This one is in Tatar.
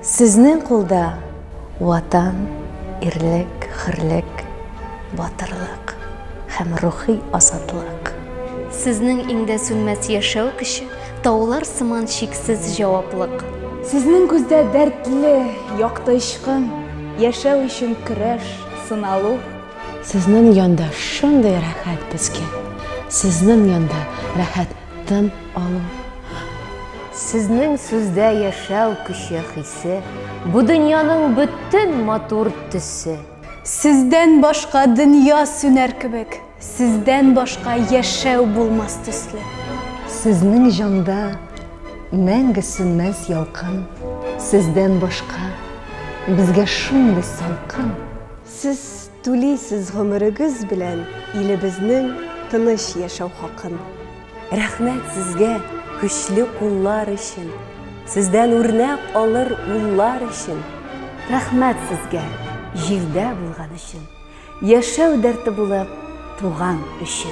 Сезнең кулда Ватан, ирлек, хөрлек, батырлык һәм рухи азатлык. Сезнең иңдә сүнмәс яшәү көче, таулар сыман чиксез җаваплык. Сезнең күздә дәртле, якты очкын, яшәү өчен көрәш, сыналу. Сезнең янда шундый рәхәт безгә, сезнең янда рәхәт тын алу. Сезнең сүздә яшәү көче хисе, бу дөньяның бөтен матур төсе. Сездән башка дөнья сүнәр кебек, сездән башка яшәү булмас төсле. Сезнең җанда мәңге сүнмәс ялкын, сездән башка безгә шундый салкын. Сез түлисез гомерегез белән илебезнең тыныч яшәү хакын. Рәхмәт сезгә көчле куллар өчен, сездән үрнәк алыр уллар өчен. Рәхмәт сезгә җирдә булган өчен, яшәү дәрте булып туган өчен.